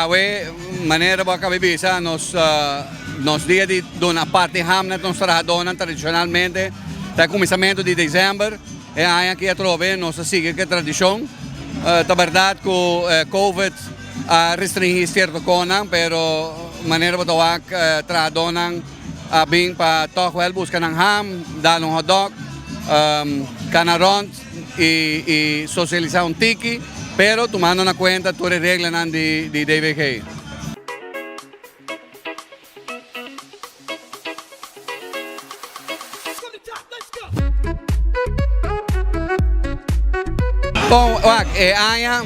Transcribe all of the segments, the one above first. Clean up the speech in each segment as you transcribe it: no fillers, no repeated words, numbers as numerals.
Awe, manera bo a caba di bisa, nos nos dia di duna parti ham na nos trahadónan tradicionalmente ta e cuminsamentu di december. E aña aki atrobe nos a sigui ku e tradishon. Ta bèrdat ku Covid a restringí sierto konan, pero manera bo ta wak trahadónan a bin pa tòg wèl buska nan ham, dal un hotdog, kana rònt i sosialisá un tiki, pero tumando na kuenta tur e reglanan di DVG. Bon, wak, e aña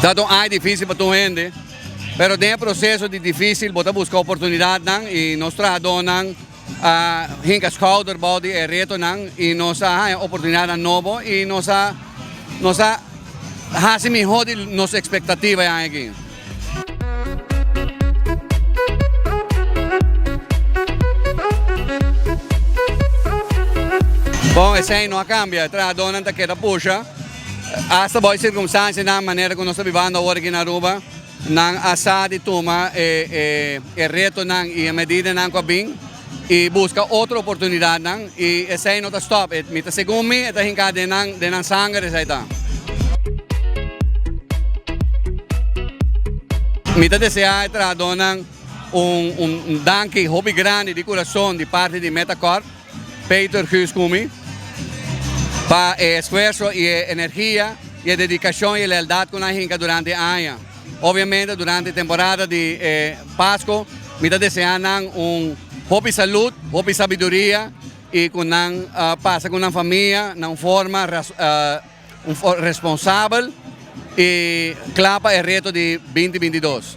ta un aña difícil pa tur hende, pero den e proceso di difícil bo ta busca oportunidadnan y nos trahadónan a hinca schouder bou di e retonan y nos a haña oportunidadnan nobo y nos a nos a haci mihó di nos expectativa e aña aki. Bon, esei no a kambia. E trahadónan ta keda pusha. Asta bou e sirkunstansianan manera ku nos ta bibando awor aki na Aruba, nan a sa di tuma e retonan i e medidanan ku a bin i buska otro oportunidatnan i esei no ta stòp. Mi ta segun mi e ta hinká den nan den nan sanger esei ta. Mi ta deseá e trahadónan un un danki hopi grandi di kurason di parti di Metacorp, Peter, Guus ku mi, pa e esfuerso i e energia i e dedikashon i e lealdat ku nan a hinka durante e aña. Obviamente durante temporada di e Pasco mi ta desea nan un hopi salud, hopi sabiduria y cu nan pasa cu nan famia na un forma responsabel y cla pa e reto di binti binti dos.